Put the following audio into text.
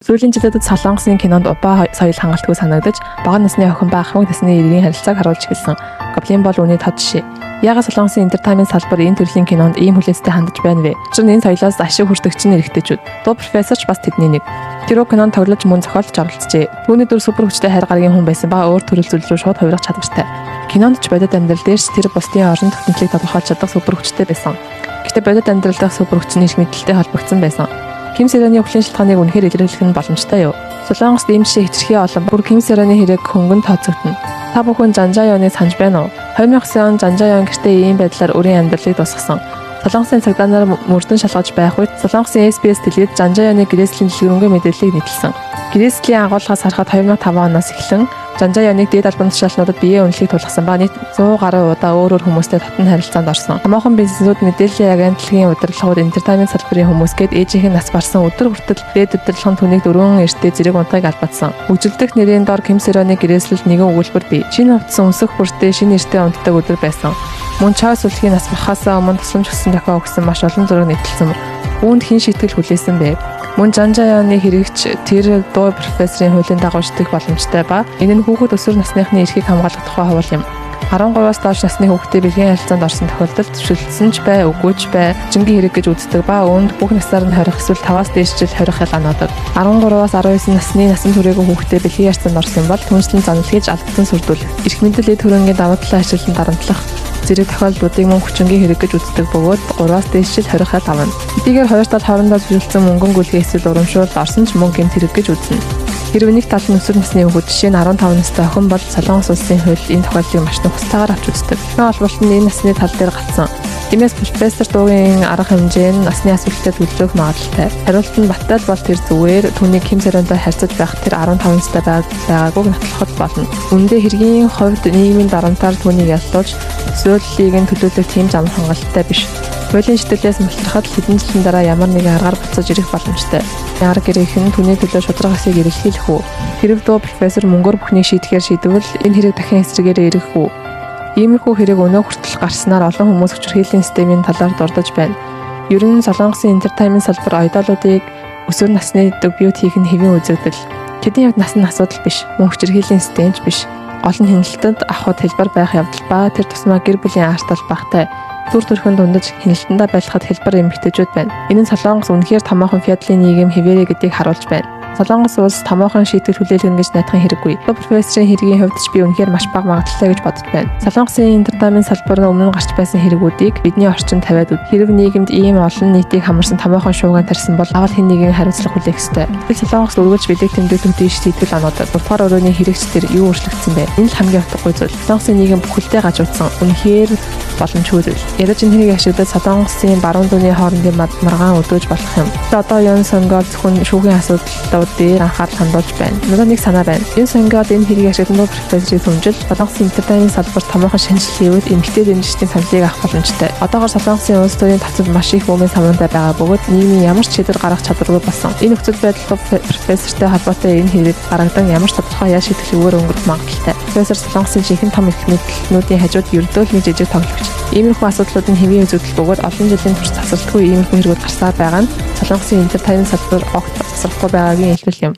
Сүүлийн жилүүдэд Солонгосын кинонд УБА соёл хангалтгүй санагдаж, бага насны охин ба ахмад насны эргийн харилцааг харуулж эхэлсэн. Гоблин бол үүний тод жишээ. Яагаад Солонгосын entertainment салбар энэ төрлийн кинонд ийм хүлээлттэй хандаж байна вэ? Учир нь энэ соёлоос ашиг хүртэгч нь эрэгтэйчүүд. Дуу профессор ч бас тэдний нэг. Тэр уг кинонд тоглож, мөн зохиолч оролцжээ. Түүний дүр супер хүчтэй хайр гарагийн хүн байсан ба өөр төрөл зүйл рүү шууд хувирах чадвартай. Кинонд ч, бодит амьдрал дээр ч тэр бусдын орон тогтнолыг тодорхойлж чадах супер хүчтэй байсан. Гэхдээ бодит амьдрал дахь супер хүч нь эрх мэдэлтэй холбогдсон байсан. Ким Сэраны үхлийн шалтгааныг үнэхээр илэрхийлэх нь боломжтой юу? Солонгост ийм жишээ хэтэрхий олон, бүр Ким Сэраны хэрэг хөнгөн тооцогдоно. Та бүхэн Жанжаёныг санаж байна уу? 2009 он Жанжаён гэртээ ийм байдлаар өөрийн амьдралыг дуусгасан. Солонгосын цагдаа нар мөрдөн шалгаж байх үед Солонгосын SBS телевиз Жанжаёны гэрээслийн дэлгэрэнгүй мэдээллийг нийтэлсэн. Гэрээслийн агуулгаас харахад 2005 оноос эхлэн Жанжаёныг дээд албан тушаалнуудад биеийн үнэлгийг тулгасан ба нийт 100 гаруй удаа өөр өөр хүмүүстэй татан харилцаанд орсон. Томоохон бизнесүүд, мэдээллийн агентлагийн удирдлагууд, entertainment салбарын хүмүүс гээд ээжийнх нь нас барсан өдөр хүртэл дээд удирдлага нь түүнийг дөрвөн эртээ зэрэг унтахыг албадсан. Хөгжилдөх нэрийн дор Ким Сэраны гэрээслэлд нэгэн өгүүлбэр бий. Шинэ хувцас өмсөх бүртээ шинэ эртээ унтдаг өдөр байсан. Мөн Чой Сүлхийн нас барахаасаа өмнө тусламж хүссэн дохио өгсөн маш олон зураг нийтэлсэн. Үүнд хэн шийтгэл хүлээсэн бэ? Мөн Жанжаёны хэрэгч тэр дуу профессорын хуулийн дагуу шийтгэх боломжтой ба энэ нь хүүхэд өсвөр насныхны эрхийг хамгаалах тухай хууль юм. 13-аас доош насны хүүхдээ бэлгийн харилцаанд орсон тохиолдолд зөвшөөрлөсөн ч бай, үгүй ч бай, хүчингийн хэрэг гэж үздэг ба үүнд бүх насаар нь хорих эсвэл 5-аас дээш жил хорих хял анаадаг. 13-аас 19 насны насан туршаагүй хүүхдээ бэлгийн харилцаанд орсон бол түүнчлэн зонол хийж алдсан сүрдүүлэх. Эрх мэдэл, эд хөрөнгийн давуу талаа ашиглан дарамтлах зэрэг тохиолдлуудыг мөн хүчингийн хэрэг гэж үздэг бөгөөд 3-аас дээш жил хорих хял авна. Хэдийгээр хоёр тал хоорондоо зөвшөөрсөн мөнгөн гүйлгээ эсвэл урамшуул орсон ч мөн гэмт хэрэг гэж үзнэ. Хэрвээ нэг тал нь өсвөр насны хүүхэд, жишээ нь 15 настай охин бол Солонгос улсын хууль энэ тохиолдлыг маш нухацтайгаар авч үздэг. Ихэнх холболт нь энэ насны тал дээр гацсан. Тиймээс профессор Дуугийн арга хэмжээ нь насны асуудалтай төлөвлөх магадлалтай. Хариулт нь баттай л бол тэр зүгээр түүнийг Ким Сэрэнтэй харьцаж байх тэр 15 настай байгаагүй нотлоход болно. Үүндээ хэргийн хувьд нийгмийн дарамтаар түүнийг ялдуулж төсөөллийг нь төлөөлөх тийм зам хангалттай биш. Хуулийн шийтгэлээс мултрахад хэдэн жилийн дараа ямар нэгэн аргаар буцаж ирэх боломжтой. Арга гэрийнх нь түүний төлөө шударга ёсыг эрэлхийлэх үү? Хэрэв дуу профессор мөнгөөр бүхнийг шийдэхээр шийдвэл энэ хэрэг дахин эсрэгээрээ ирэх үү? Иймэрхүү хэрэг өнөө хүртэл гарснаар олон хүмүүс хүчирхийллийн системийн талаар дурдаж байна. Ер нь Солонгосын entertainment салбар idol уудыг өсвөр насны дебют хийх нь хэвийн үзэгдэл. Тэдний хувьд нас нь асуудал биш, мөн хүчирхийллийн систем ч биш. Гол нь хяналтанд авахад хялбар байх явдал ба тэр тусмаа гэр бүлийн аар тал багатай, дүр төрхөн дундаж, хяналтандаа байлгахад хялбар эмэгтэйчүүд байна. Энэ нь Солонгос үнэхээр томоохон феодалын нийгэм хэвээрээ гэдгийг харуулж байна. Солонгос улс томоохон шийтгэл хүлээлгэнэ гэж найдахын хэрэггүй. Профессорын хэргийн хувьд ч би үнэхээр маш бага магадлалтай гэж бодож байна. Солонгосын entertainment салбар нь өмнө нь гарч байсан хэрэгүүдийг бидний орчинд тавиад үз. Хэрэв нийгэмд ийм олон нийтийг хамарсан томоохон шуугиан тарьсан бол заавал хэн нэгэн хариуцлага хүлээх ёстой. Гэтэл Солонгос үргэлж бэлэг тэмдэглэх дийш шийтгэл ануудаг. Гуравдугаар өрөөний хэрэгч тэр юу өөрчлөгдсөн бэ? Энэ л хамгийн утгагүй зүйл. Солонгосын нийгэм бүхэлдээ гажуудсан. Үнэхээр боломжгүй зүйл. Ядаж энэ хэргийг ашиглаж Солонгосын баруун зүүнний хоорондын маргаан өдөөж болох юм. Одоо Юн Сонгол зөвхөн шүүхийн асуудлууд дээр анхаарал хандуулж байна. Надад нэг санаа байна. Юн Сонгол энэ хэргийг ашиглан профессорыг түмжил Солонгосын entertainment салбарт томоохон шинжилэл хийвэл эмэгтэй дэмжигчдийн саналыг авах боломжтой. Одоогор Солонгосын улс төрийн тацад маш их бүүмийн самуунтай байгаа бөгөөд нийгмийн ямар ч шийдвэр гаргах чадваргүй болсон. Энэ нөхцөл байдалд профессортой холбоотой энэ хэрэг гаргадан ямар ч тодорхой ял шийтгэлгүйгээр өнгөрөх магадлалтай. Профессор Солонгосын жинхэнэ том эрх мэдэлтнүүдийн хажууд ердөө л нэг жижиг тоглогч. Иймэрхүү асуудлууд нь хэвийн үзэгдэл бөгөөд олон жилийн турш завсардаггүй иймэрхүү хэрэгүүд гарсаар байгаа нь Солонгосын entertainment салбар огт завсрахгүй байгаагийн илтгэл юм.